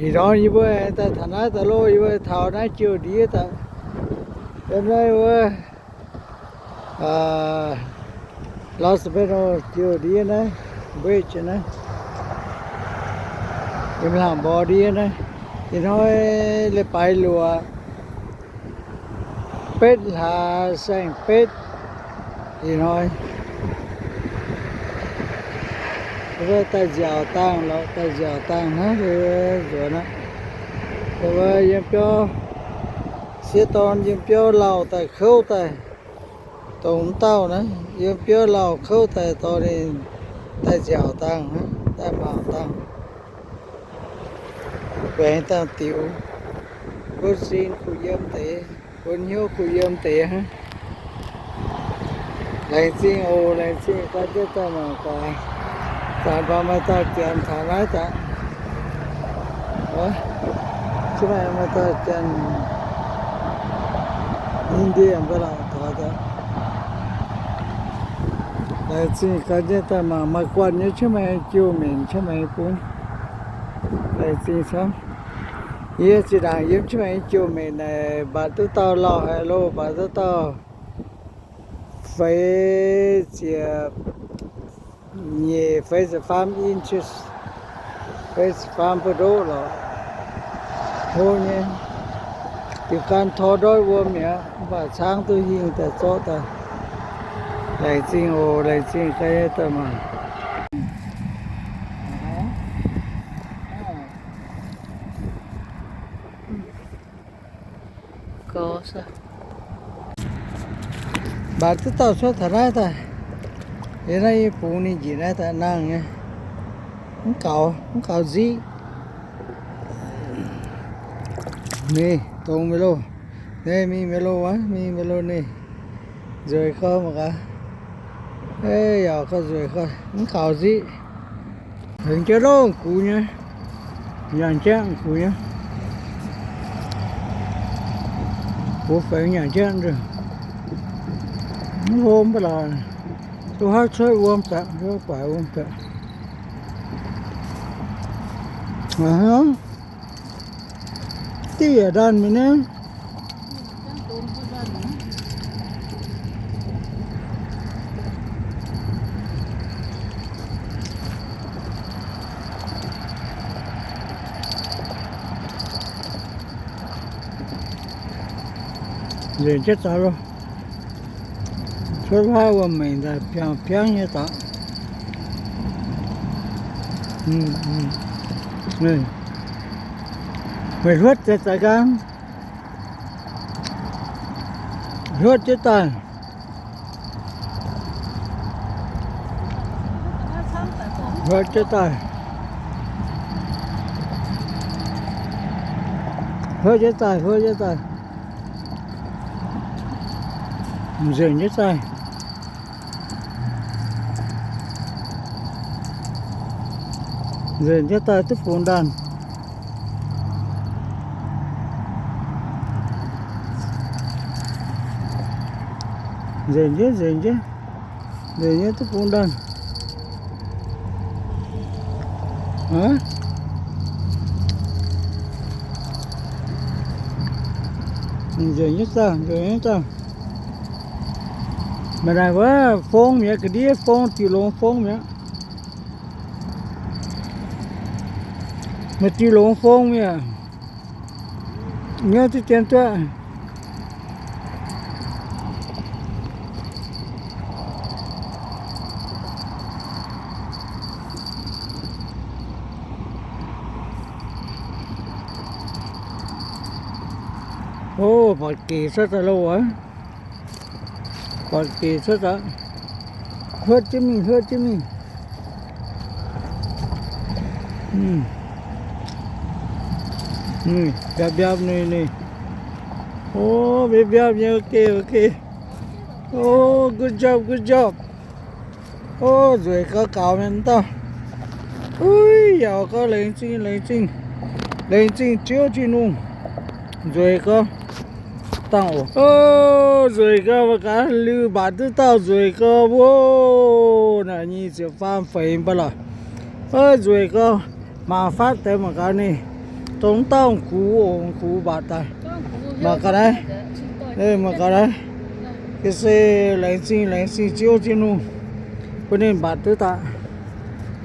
Ih ndorm yie mbuo aengx daaih taux naaiv daaih loh, yie mbuo taux naaiv jiouv ndiev daaih. Yiem naaiv wuov Los Banos jiouv ndiev naaiv, bridge naaiv, yiem hlang mborqv ndiev naaiv. Ih hnoi leiz-baaix luoqc betv hlaax saeng-betv. Ih hnoi daaih nziaauc dangh lorqc, daaih nziaauc dangh hnangv nzuonx aqv. Yiem biauv, sieqv dorn yiem biauv lauh daaih kouv daaih, dongh m'dauh naaiv yiem biauv lauh kouv daaih dorh ninh daaih nziaauc dangh hnangv, daaih mangc dangh, baengx dangh diux, bun sin kuh yiem deix, bun hnyouv kuh yiem deix hnangv. Laengz zingh oc, laengz zingh ganh jienv daaih mangc gaax. Zanc baac maaih dauh janx taux naaiv daaih. Ov, maaih dauh janx India mv baac lauh taux daaih. Laengz zingh ganh jienv daaih mangc, maaih guanh nyei, qiemx maaih jouh menc, qiemx maaih bung. Laengz zingh camv. Yie zinh ndaangc yiem qiemx maaih jouh menc naaic, mbatc duqv dauh lauh haic loh, mbatc duqv dauh feix ziepc nyeic, feix ziepc faam inches, feix ziepc faam buoz-ndoqv lorqc. Hlo nyei, diuh gan tor ndoiv wuom mi'aqv, mv baac caangv duqv hingh daaih zorqv daaih. Laengz zingh oc, laengz zingh ganh daaih mangc. Mbatc duqv dauh cuotv taux naaiv daaih. Yie naaiv yie bungx ninh njiec naaiv daaih nangh nyei. Mv gaux, mv gaux nziqv. Ninh dongz mienh loh. Ninh mingh mienh loh wuov, mingh mienh loh ninh. Nzueic gau mangc gaax. Yaac gauh nzueic gau, mv gaux nziqv. Fengx jienv longx gux nyei, nyaanh jangv gux nyei. Gux fengx nyaanh jangv, mv hlo mv baac laaix, duqv haav cuotv wuom daaih, duqv guaix wuom daaih. Diuh yaac ndanh mingh naaiv. Nzengc jienv daaih loh. Cuotv haav wuom-mengc daaih piangx-piangv nyei daaih. Meih hluotv deix za'ganh, hluotv jienv daaih. Hluotv jienv daaih. Hluotv jienv daaih, hluotv jienv daaih. Nzengc jienv daaih. Nzengc jienv daaih duqv bungx ndaanh. Nzengc jienv, nzengc jienv. Nzengc jienv duqv bungx ndaanh. Nzengc jienv daaih, nzengc jienv daaih. Maaih naaic wuov fong mi'aqv, ga'ndiev fong, diuh longx fong mi'aqv. Maaih diuh longx fong mi'aqv. Nyouz duqv dien duqv. O, buatc gec cuotv daaih loh aqv. Buatc gec cuotv daaih. Hluotv jienv mingh, hluotv jienv mingh. Mbiaapv mbiaapv ninh, ninh. O, mbiaapv mbiaapv nyei, ok, ok. O, good job, good job. O, nzueic gau gaux mienh dauh. Uix, yaac gau, laengz zingh, laengz zingh. Laengz zingh Ziouv Tin-Hungh. Nzueic gau. Dangh oc. O, nzueic gau mangc gaax, liuz mbatc duqv dauh nzueic gau. O, naaic nyic ziepc faam feix mv baac lorqc. O, nzueic gau. Mangc fatv deix mangc gaax ninh. Dongh dauh gux oc, gux mbatc daaih. Mangc gaax naaiv. Mangc gaax naaiv. Ga'sie laengz zingh, laengz zingh Ziouv Tin-Hungh bun ninh mbatc duqv daaih.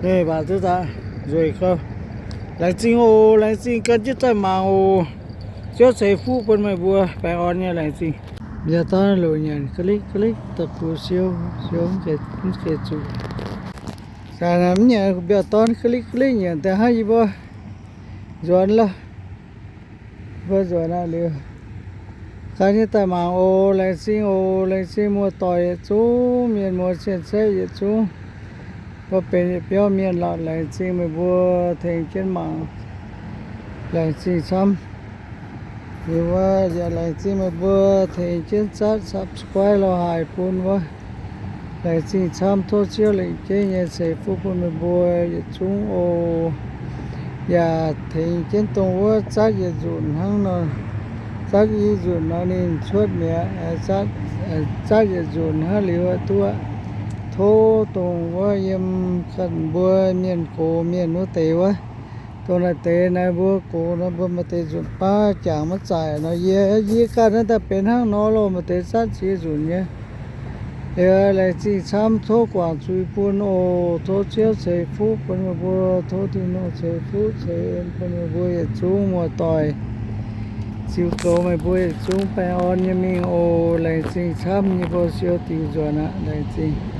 Ninh mbatc duqv daaih nzueic gau. Laengz zingh oc, laengz zingh gan jienv daaih mangc oc. Ziouv ceix fuqv bun meih mbuo baengh orn nyei, laengz zingh. Mbiauz dorn loc nyanc ga'likv ga'likv da'gux siou, siou mv gengh zuqc. Mv nyanc mbiauz dorn ga'likv ga'likv nyanc daaih hnangv yie mbuo nzuonx lorh. Mbuo nzuonx aqv liuz, gan jienv daaih mangc oc. Laengz zingh oc, laengz zingh muoz-doic yietc zungv, mienh muoz cien-ceqv yietc zungv, mbuo benx yietc biauv mienh lorqc. Laengz zingh meih mbuo tengx jienv mangc. Laengz zingh camv. Liuz wuov yaac laengz zingh meih mbuo tengx jienv zatv subscribe lorz haic bun wuov. Laengz zingh camv. Tov Ziouv lengc jeiv nyei ceix fuqv bun meih mbuo yietc zungv oc. Yaac tengx jienv dongh wuov zatv yietc nzunc hnangv nor, zatv i nzunc nor ninh cuotv mi'aqv. Zatv yietc nzunc hnangv liuz duqv aqv. Tov dongh wuov yiem ganh mbuo mienh gox mienh wuov deix wuov, dongh naaiv deix naaiv mbuo gox nor mbuo maaih deix nzunc baav jangx maiv zaaic nor, yie, yie ganh naaiv daaih benx hnangv nor loh, maaih deix zatv ziex nzunc nyei. Liuz laengz zingh camv, tov guangc zuiz bun oc. Tov Ziouv ceix fuqv bun meih mbuo, tov Tin-Hungh ceix fuqv ceix en bun meih mbuo yietc zungv muoz-doic. Ziux goux meih mbuo yietc zungv baengh orn nyei mingh oc. Laengz zingh camv, yie mbuo siou diux nzuonx aqv. Laengz zingh.